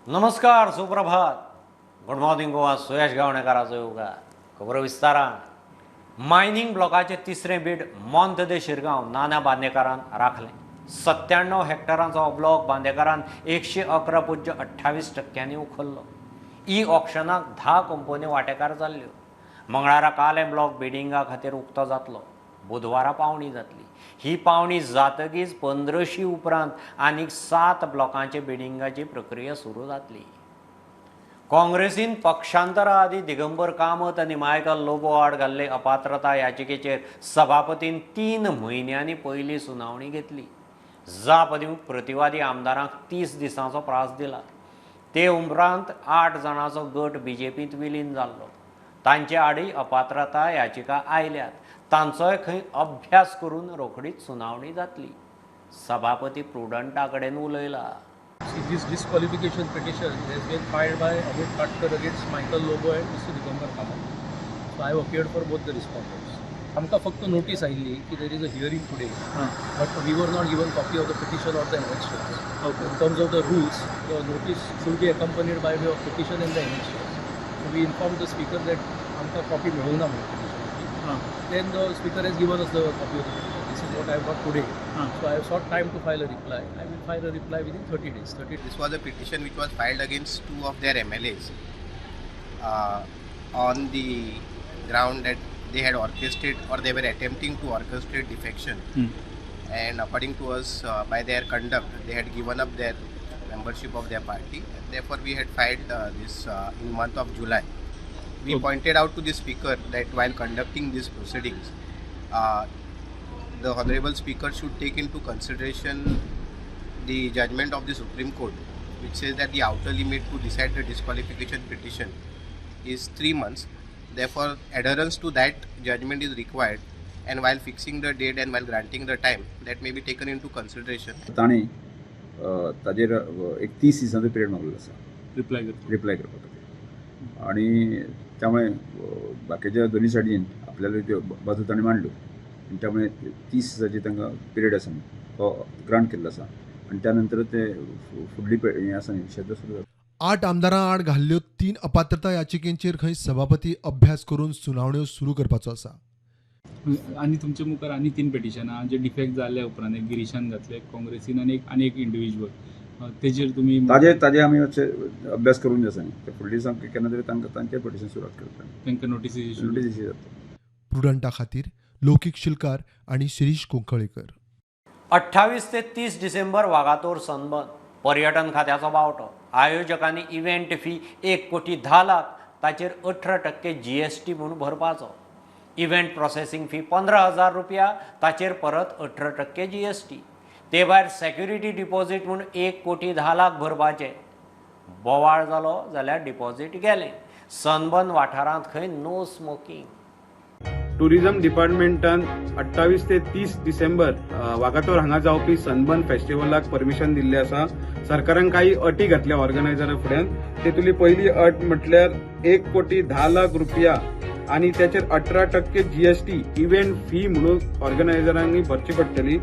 नमस्कार, सुप्रभात, good morning Goa. सुयश गावणेकाराचो येवकार. खबरो विस्तारान. मायनींग ब्लॉकाचें तिसरें बीड मोंत दे शिरगांव नाना बांदेकारान राखलें. 97 हेक्टरांचो हो ब्लॉक बांदेकारान 111.28 टक्क्यांनी उखल्लो. ई ऑक्शनाक 10 कंपन्यो वांटेकार जाल्ल्यो. मंगळारा कालें ब्लॉक बिडिंगा खातीर उक्तो जातलो. बुधवारा पावणी जातली. ही पावणी जातगीच पंद्रशी उपरांत आनीक सात ब्लॉकांचे बिडिंगाची प्रक्रिया सुरू जातली. काँग्रेसीन पक्षांतरा आदीं दिगंबर कामत आनी मायकल लोबो आड घाल्ले अपात्रता याचिकेचेर सभापतीन 3 म्हयन्यांनी पयली सुनावणी घेतली. जाप दिवंक प्रतिवादी आमदारांक 30 दिसांचो प्रास दिला. ते उपरांत आठ जाणांचो गट बीजेपींत विलीन जाल्लो. तांचे आडय अपात्रता याचिका आयल्यात. तांचोय खंय अभ्यास करून रोखडीच सुनावणी जातली. सभापती प्रुडंटा कडेन उलयला. See, this disqualification petition has been filed by Amit Katkar against Michael Lobo and Mr. Digambar Kamat. So I have appeared for both the respondents. आमकां फक्त नोटीस आयिल्ली की there is a hearing today, but we were not given copy of the petition or the annexures. In terms of the rules, the notice should be accompanied by way of petition and the annexures. So we informed the speaker that आमकां copy मेळूंक ना म्हणून petitionाची. Then the speaker has given us the copy of the petition. This is what I have got today. So I have sought time to file a reply. I will file a reply within 30 days. 30 This was a petition which was filed against two of their MLAs on the ground that they had orchestrated or they were attempting to orchestrate defection. And according to us, by their conduct, they had given up their membership of their party. And therefore, we had filed this in month of July. We pointed out to the speaker that while conducting these proceedings, the honorable speaker should take into consideration the judgment of the Supreme Court, which says that the outer limit to decide the disqualification petition is 3 months. Therefore, adherence to that judgment is required, and while fixing the date and while granting the time, that may be taken into consideration. ताणें ताजेर एक 30 दिसांचो period मागलेलो आसा. Reply करता. Reply करपा खातीर. आणि त्यामुळे बाकीच्या दोन्ही सायडीन आपल्याला त्यो बाजू ताणें मांडल्यो आनी त्यामुळे 30 दिसाची तांकां पिरियड आसा न्ही तो ग्रांट केल्लो आसा आनी त्या नंतर ते फुडली हें आसा न्ही शेत सुरू जाता. आठ आमदारां आड घाल्ल्यो तीन अपात्रता याचिकेंचेर खंय सभापती अभ्यास करून सुनावण्यो सुरू करपाचो आसा. आनी तुमचे मुखार आनी तीन पिटिशनां जे डिफेक्ट जाल्ल्या उपरांत, एक गिरीशान घातले, एक काँग्रेसीन आनी एक इंडिव्हिज्युअल, तेजेर तुमी ताजे आमी मातशे अभ्यास करून जे आसा न्ही ते फुडल्या दिसा केन्ना तरी तांकां तांचे पिटिशन सुरवात करता. तांकां नोटीस इश्यू नोटीस इश्यू जाता. प्रुडंटा खातीर लौकीक शिलकार आनी शिरीष कुंकळेकर. 28 ते 30 डिसेंबर वागातोर सनबर्न. पर्यटन खात्याचो बावटो. आयोजकांनी इव्हेंट फी 1 कोटी 10 लाख, ताचेर 18% जीएसटी म्हूण भरपाचो. इव्हेंट प्रोसेसिंग फी 15,000 रुपया, ताचेर परत 18% जीएसटी. ते भायर सेक्युरिटी डिपॉझीट म्हूण 1 कोटी 10 लाख भरपाचे. बोवाळ जालो जाल्यार डिपॉझीट गेलें. सनबर्न वाठारांत खंय नो स्मोकिंग. टुरिझम डिपार्टमेंटान 28 ते 30 डिसेंबर वागातोर हांगा जावपी सनबर्न फेस्टिवलाक परमिशन दिल्लें आसा. सरकारान काही अटी घातल्या ऑर्गनायझरा फुड्यान. तेतुली पहिली अट म्हटल्यार 1 कोटी 10 लाख रुपया आनी त्याचेर 18% जीएसटी इव्हेंट फी म्हणून ऑर्गनायझरांनी भरची पडटली.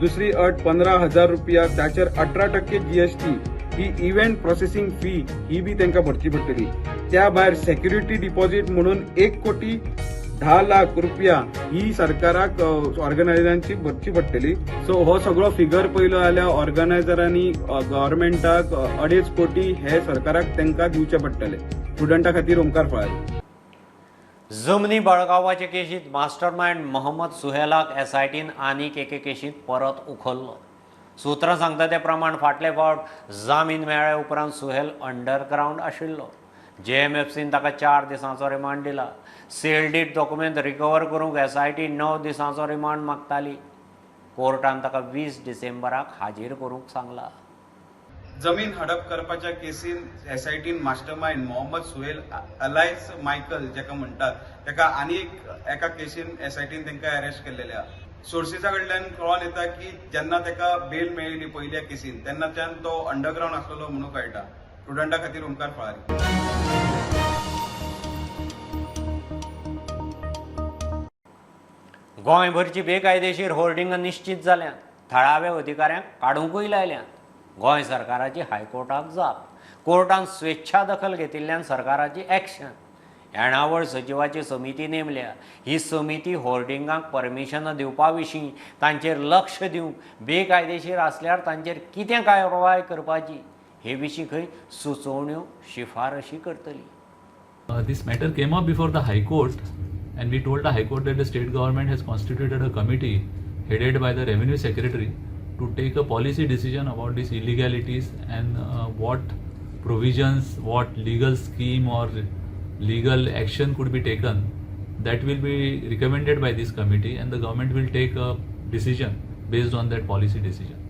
दुसरी अट, 15,000 रुपया, ताचेर 18% जीएसटी ही इव्हेंट प्रोसेसिंग फी ही बी तांकां भरची पडटली. त्या भायर सेक्युरिटी डिपॉझिट म्हणून 1 कोटी 10 लाख रुपया ही सरकाराक ऑर्गनायझरांची भरची पडटली. सो हो सगळो फिगर पयलो जाल्यार ऑर्गनायझरांनी गव्हर्मेंटाक 2.5 कोटी हे सरकाराक तांकां दिवचे पडटले. स्टुडंटा खातीर ओमकार फळारी. जमनी बळकावाचे केशींत मास्टरमायंड मोहम्मद सुहेलाक एसआयटीन आनीक एके केशींत परत उखल्लो. सुत्रां सांगता ते प्रमाण फाटले फावट जामीन मेळ्ळे उपरांत सुहेल अंडरग्रावंड आशिल्लो. जेएमएफसीन ताका 4 दिसांचो रिमांड दिला. सेल डीड डॉक्युमेंट रिकवर करूंक एसआयटी 9 दिसांचो रिमांड मागताली. कोर्टान ताका 20 डिसेंबराक हाजीर करूंक सांगला. जमीन हडप करपाच्या casein एसआयटीन mastermind Mohammad Suhail अलायस Michael जेका म्हणटात तेका आनी एका केसीन एसआयटीन तांकां अरेस्ट केल्लेले आहा. सोर्सिसा कडल्यान कळोन येता की जेन्ना ताका बेल मेळिल्ली पयल्या केसीन तेन्नाच्यान तो अंडरग्रावंड आसलेलो म्हणून कळटा. स्टुडंटा खातीर ओमकार फळारी. गोंयभरची बेकायदेशीर होर्डिंगां निश्चित जाल्यांत. थळाव्या अधिकाऱ्यांक काडुंकूय लायल्यांत. गोंय सरकाराची हायकोर्टाक जाप. कोर्टान स्वेच्छा दखल घेतिल्ल्यान सरकाराची एक्शन. येणावळ सचिवाची समिती नेमल्या. ही समिती होर्डिंगांक परमिशनां दिवपा विशीं तांचेर लक्ष दिवंक, बेकायदेशीर आसल्यार तांचेर कितें कारवाय करपाची हे विशीं खंय सुचोवण्यो शिफारशी करतली. This matter came up before the High Court, and we told the High Court that the state government has constituted a committee headed by the Revenue Secretary to take a policy decision about these illegalities and what provisions, what legal scheme or legal action could be taken. That will be recommended by this committee, and the government will take a decision based on that policy decision.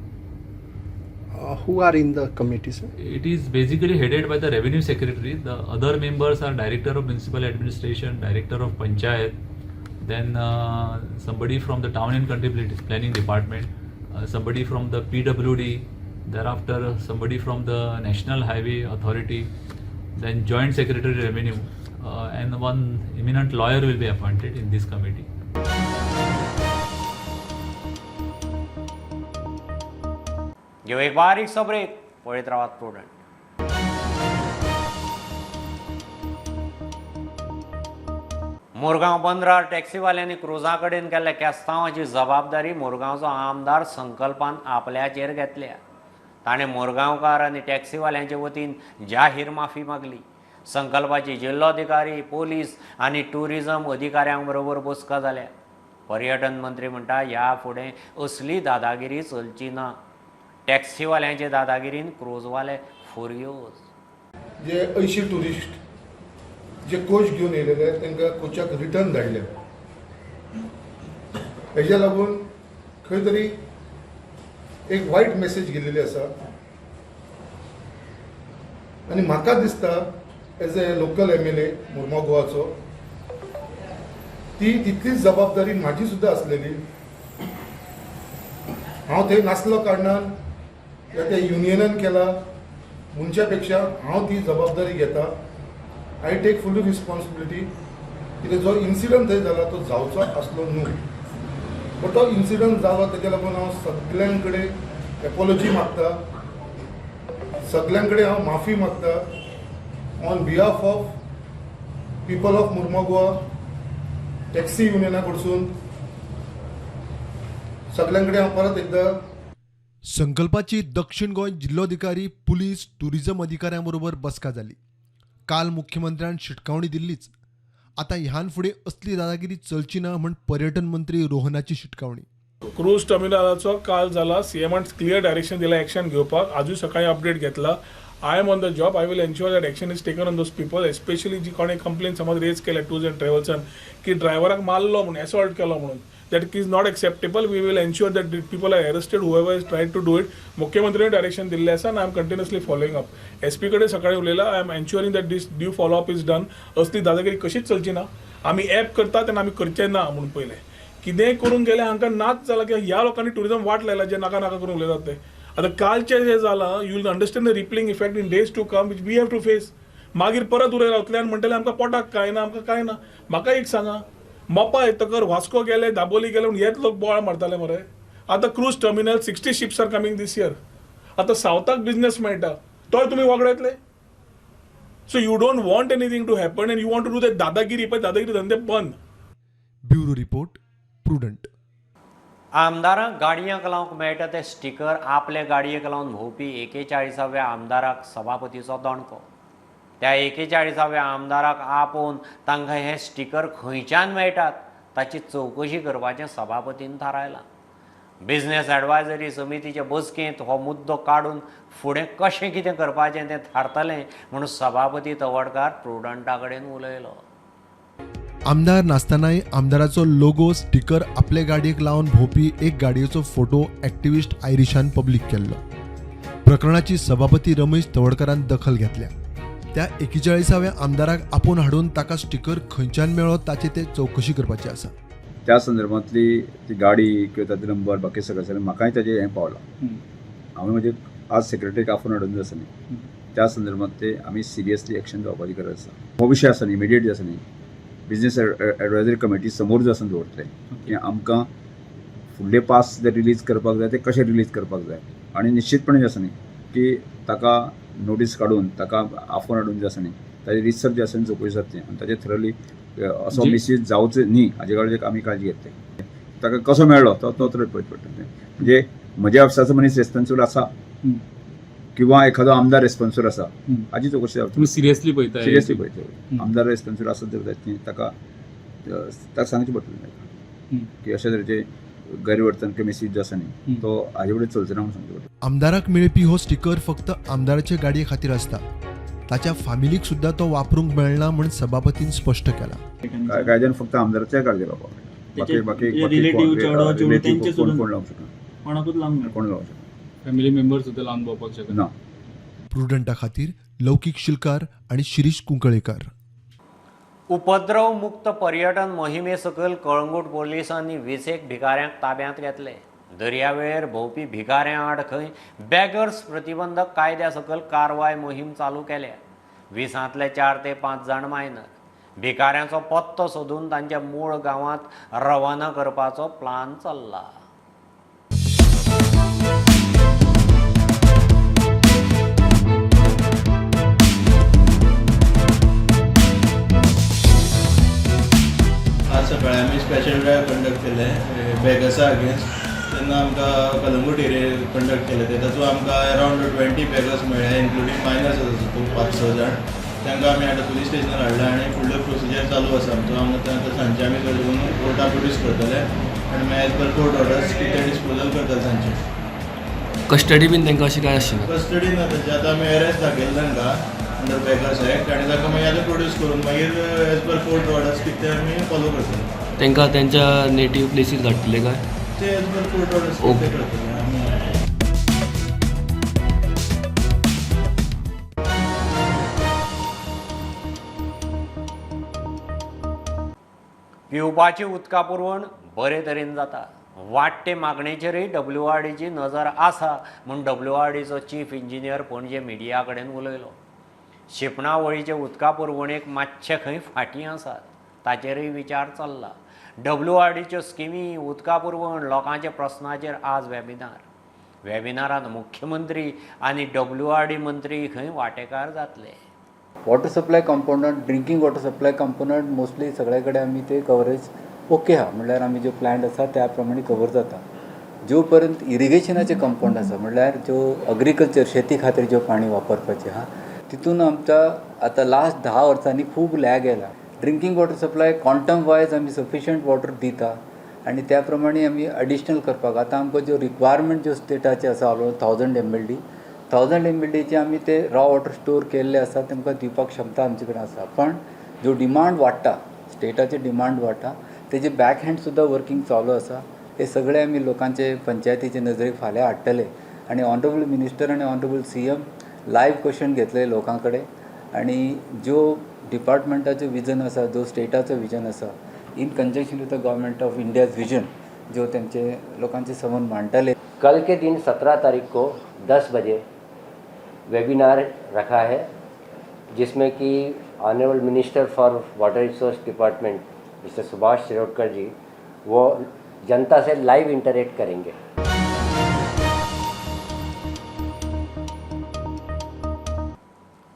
Who are in the committee, sir? It is basically headed by the Revenue Secretary. The other members are Director of Municipal Administration, Director of Panchayat, then somebody from the Town and Country Planning Department, somebody from the PWD, thereafter somebody from the National Highway Authority, then Joint Secretary Revenue, and one eminent lawyer will be appointed in this committee. घेऊ एक बारीकसो break. पळयत रावात prudent. Murgaon बंदरार टॅक्सीवाल्यांनी क्रुजा कडेन केल्ल्या केस्तांवाची जबाबदारी मुरगांवचो आमदार संकल्पान आपल्याचेर घेतल्या. ताणें मुरगांवकार आनी टॅक्सीवाल्यांचे वतीन जाहीर माफी मागली. संकल्पाची जिल्लोधिकारी, पोलीस आनी ट्युरिजम अधिकाऱ्यां बरोबर बसका जाल्या. पर्यटन मंत्री म्हणटा ह्या फुडें असली दादागिरी चलची ना. टॅक्सीवाल्यांचे दादागिरीन क्रूजवाले फुर्योज. जे 80 टुरिस्ट जे कोच घेवन येयलेले तांकां कोचाक रिटर्न धाडले. हेज्या लागून खंय तरी एक वायट मेसेज गेलेली आसा आनी म्हाका दिसता as a local MLA Mormugao गोवाचो ती तितलीच जबाबदारी म्हाजी सुद्दां आसलेली. हांव थंय नासलो कारणान या त्या युनियनान केला म्हणच्या पेक्षा हांव ती जबाबदारी घेता. I take full responsibility. कित्याक जो इन्सिडंट थंय जाला तो जावचो आसलो न्हू, बट तो इन्सिडंट जालो तेज्या लागून हांव सगळ्यां कडेन एपोलॉजी मागता, सगळ्यां कडेन हांव माफी मागता on behalf of people of Mormugao. Taxi युनियना कडसून सगळ्यां कडेन हांव परत एकदां संकल्पाची दक्षिण गोंय जिल्लोधिकारी, पुलीस, टुरिझम अधिकाऱ्यां बरोबर बसका जाली. काल मुख्यमंत्र्यान शिटकावणी दिल्लीच. आतां ह्यान फुडें असली दादागिरी चलची ना म्हण पर्यटन मंत्री रोहनाची शिटकावणी. क्रूज टर्मिनलाचो काल जाला. सीएमान क्लियर डायरेक्शन दिला एक्शन घेवपाक. आजूय सकाळी अपडेट घेतला. I am on the job. I will ensure that action is taken on those people, especially जी कोणें कंप्लेन समज रेज केल्या टूर्स अँड ट्रॅव्हल्सान की ड्रायव्हराक मारलो म्हणून, एसॉल्ट केलो म्हणून, that is not acceptable. We will ensure that people are arrested, whoever is try to do it. मुख्यमंत्र्यांनी डायरेक्शन दिल्लें आसा आनी I am continuously following up. SP कडेन सकाळी उलयला. I am ensuring that this due follow up is done. असली दादागिरी कशीच चलची ना. आमी एप करतात तेन्ना आमी करचें ना म्हणून पयलें कितेंय करूंक गेलें हांकां नाच जाला की ह्या लोकांनी टुरिजम वाट लायला जे नाका नाका करूंक उलयतात ते. आतां कालचें जें जालां, you will understand the rippling effect in days to come which we have to face. मागीर परत उलय रावतले आनी म्हणटले आमकां पोटाक कांय ना, आमकां कांय ना. म्हाका एक सांगा, मोपा येतकर वास्को गेले, दाबोली गेले म्हूण हेच लोक बोवाळ मारताले मरे. आतां cruise terminal 60 ships are coming this year. आतां सावथाक बिजनेस मेळटा, तोय तुमी वगडायतले. So you don't want anything to happen and you want to do that दादागिरी. पळय दादागिरी धंदे बंद. Bureau report, Prudent. आमदारांक गाडयांक लावंक मेळटा ते स्टिकर आपले गाडयेक लावन भोंवपी 41व्या आमदाराक सभापतीचो दणको. त्या 41व्या आमदाराक आपोवन तांकां हे स्टिकर खंयच्यान मेळटात ताची चवकशी करपाचें सभापतीन थारायलां. बिझनेस एडवायजरी समितीचे बसकेंत हो मुद्दो काडून फुडें कशें कितें करपाचें तें थारतलें म्हूण सभापती तवडकार प्रुडंटा कडेन उलयलो. आमदार नासतनाय आमदाराचो लोगो स्टिकर आपले गाडयेक लावन भोंवपी एक गाडयेचो फोटो एक्टिविस्ट आयरिशान पब्लीक केल्लो. प्रकरणाची सभापती रमेश तवडकारान दखल घेतल्या. त्या 41व्या आमदाराक आपोवन हाडून ताका स्टिकर खंयच्यान मेळ्ळो ताची ते चवकशी करपाची आसा. त्या संदर्भांतली ती गाडी किंवा ताजो नंबर बाकी सगळें सगळें म्हाकाय ताजें हें पावलां. हांवें म्हजे आज सेक्रेटरीक आपोवन हाडून आसा न्ही, त्या संदर्भात ते आमी सिरियसली एक्शन जावपाची गरज आसा. हो विशय आसा न्ही इमिडिएट जे आसा न्ही बिजनेस एडवायजरी कमिटी समोर जो आसा दवरतले की आमकां फुडले पास जे रिलीज करपाक जाय ते कशे रिलीज करपाक जाय आनी निश्चितपणे जे आसा न्ही की ताका नोटीस काडून ताका आफोवन हाडून जे आसा न्ही ताजी रितसर जे आसा चवकशी जातली आनी ताजे थरली असो मिसयूज जावचो न्ही हाजे कडेन आमी काळजी घेतले. ताका कसो मेळ्ळो तो तो तर पळयत पडटा. म्हणजे म्हज्या ऑफिसाचो मनीस रेस्पॉन्सिबल आसा किंवा एखादो आमदार रेस्पॉन्सिबल आसा हाजी चवकशी जावची. तुमी सिरियसली पळयता? सिरियसली पळयता. आमदार रेस्पॉन्सिबल आसत जर जायत ताका ताका सांगचें पडटलें की अशा तरेचे गैरवर्तन किंवा मिसयूज जो आसा न्ही तो हाजे फुडें चलचो ना म्हणून सांगचें पडटलें. आमदाराक मेळपी हो स्टिकर फक्त आमदाराचे गाडये खातीर आसता, ताच्या फामिलीक सुद्दां तो वापरूंक मेळना म्हूण सभापतीन स्पश्ट केला. कायद्यान फक्त आमदाराच्या गाडये लावपाक, बाकी बाकी कोण कोण लावंक शकना, कोणाकूच लावंक कोण लावंक शकना, फॅमिली मेंबर सुद्दां लावन भोंवपाक शकना. प्रुडंटा खातीर लौकीक शिलकार आनी शिरीष कुंकळेकर. उपद्रव मुक्त पर्यटन मोहिमे सकयल कळंगूट पोलिसांनी 20 भिकाऱ्यांक ताब्यांत घेतले. दर्यावेळेर भोंवपी भिकाऱ्यां आड खंय बेगर्स प्रतिबंधक कायद्या सकयल कारवाय मोहीम चालू केल्या. 20 4 ते 5 जाण मायनर. भिकाऱ्यांचो पत्तो सोदून तांच्या मूळ गांवांत रवाना करपाचो प्लान चल्ला. आज सकाळी आमी स्पेशल ड्रायव्ह कंडक्ट केले बेगर्सा अगेन्स्ट. तेन्ना आमकां कलंगूट एरिया कंडक्ट केले ते तातूंत आमकां अरावंड 20 बेगर्स मेळ्ळे, इन्क्लुडींग मायनर्स आसा तातूंत 5-6 जाण. तांकां आमी आतां पुलीस स्टेशनार हाडला आनी फुडलो प्रोसिजर चालू आसा आमचो. आमकां आतां सांजचे आमी चड करून कोर्टा प्रोड्यूस करतले आनी मागीर एज पर कोर्ट ऑर्डर्स कितें डिस्पोजल करतले सांजचे. कस्टडी बीन तांकां अशी काय आसची ना? कस्टडी ना तांची, आतां आमी अरेस्ट दाखयला तांकां अंडर बेगर्स एक्ट आनी ताका मागीर आतां प्रोड्यूस करून मागीर एज पर कोर्ट ऑर्डर्स कितें आमी फॉलो करतले. तांकां तेंच्या नेटीव प्लेसीर धाडटले काय? ते एज पर कोर्ट ऑर्डर्स कितें करतले आमी. पिवपाची उदका पुरवण बरे तरेन जाता. वाडटे मागणेचेरय WRDची नजर आसा म्हूण WRDचो चीफ इंजिनियर पणजे मिडिया कडेन उलयलो. शिंपणावळीचे उदका पुरवणेक मातशे खंय फाटीं आसात ताचेरय विचार चल्ला. WRDच्यो स्किमी, उदका पुरवण, लोकांच्या प्रस्नाचेर आज वेबिनार. वेबिनारांत मुख्यमंत्री आनी WRD मंत्री खंय वांटेकार जातले. Water supply component, drinking water supply component mostly सगळे कडेन आमी ते कवरेज ओके आहा, म्हणल्यार आमी ज्यो प्लांट आसा त्या प्रमाणे कवर जाता. ज्यो पर्यंत इरिगेशनाचे कंपोनंट आसा, म्हणल्यार ज्यो अग्रीकल्चर शेती खातीर ज्यो पाणी वापरपाचें आहा तितून आमच्या आतां लास्ट 10 वर्सांनी खूब लॅग येयला. Drinking water supply quantum wise आमी सफिशियंट वॉटर दिता आनी त्या प्रमाणे आमी एडिशनल करपाक आतां आमकां ज्यो रिक्वायरमेंट ज्यो स्टेटाचे आसा ऑलमोस्ट 1000 MLD 1000 MLDचे आमी ते रॉ वॉटर स्टोर केल्ले आसा, तेमकां दिवपाक क्षमता आमचे कडेन आसा. पण ज्यो डिमांड वाडटा, स्टेटाचे डिमांड वाडटा, तेजे बॅक हँड सुद्दां वर्कींग चालू आसा. हे सगळे आमी लोकांचे पंचायतीचे नजरेक फाल्यां हाडटले आनी ऑनरेबल मिनिस्टर आनी ऑनरेबल CM live question घेतले लोकां कडेन आनी ज्यो डिपार्टमेंटाचो विजन आसा, जो स्टेटाचो विजन आसा in conjunction with the government of India's vision जो तेंचे लोकांचे समोर मांडटले. कल के दिन 17 तारीख को 10 बजे वेबिनार रखा है, जिसमें कि honourable minister for water resource department mister Subhash Shirodkar ji वो जनता से लाइव इंटरेक्ट करेंगे.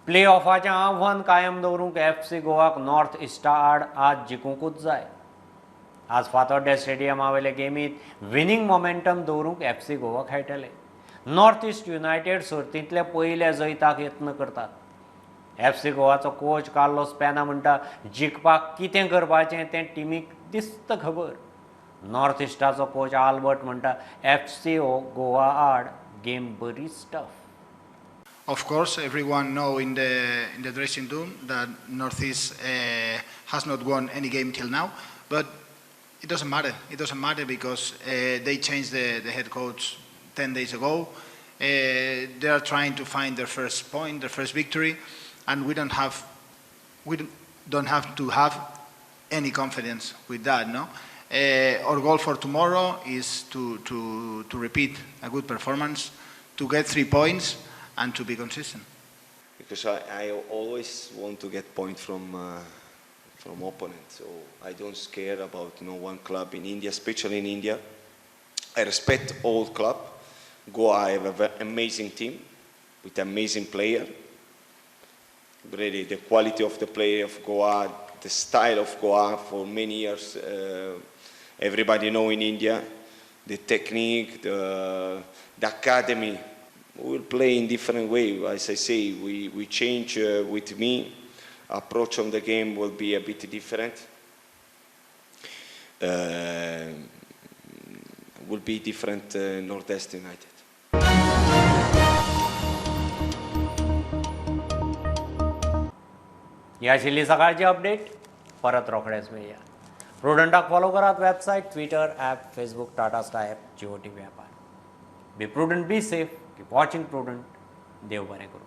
प्ले ऑफाचें आव्हान कायम दवरूंक FC गोवाक नॉर्थ इस्टा आड आज जिखुंकूच जाय. आज फातोड्डें स्टेडियमा वयले गेमींत विनींग मोमेंटम दवरूंक FC Goa खेळटले. नॉर्थ इस्ट युनायटेड सर्तींतले पयल्या जैताक यत्न करतात. FC गोवाचो कोच कार्लोस पेना म्हणटा जिखपाक कितें करपाचें तें टिमीक दिस्त खबर. नॉर्थ इस्टाचो कोच आल्बर्ट म्हणटा FC Goa आड गेम बरीच tough. Of course, everyone know in the dressing room that Northeast has not won any game till now, but it doesn't matter. It doesn't matter because they changed the head coach 10 days ago. They are trying to find their first point, their first victory, and we don't have to have any confidence with that. No, our goal for tomorrow is to repeat a good performance, to get 3 points. And to be consistent. Because I always want to get point from opponent, so I don't care about no one club in India, especially in India. I respect all club. Goa have an amazing team. with amazing player. Really, the quality of the play of Goa, the style of Goa for many years, everybody know in India, the technique, the academy. We will play in different way. As I say, we change with me. Approach on the game will be a bit different. Will be different Northeast United. ही आशिल्ली सकाळची update. परत रोखडेच मेळया. प्रुडंटाक follow करात website, Twitter, app, Facebook, Tata Sky app, Jio TV ॲपार. Be prudent, be safe, keep watching Prudent. देव बरें करूं.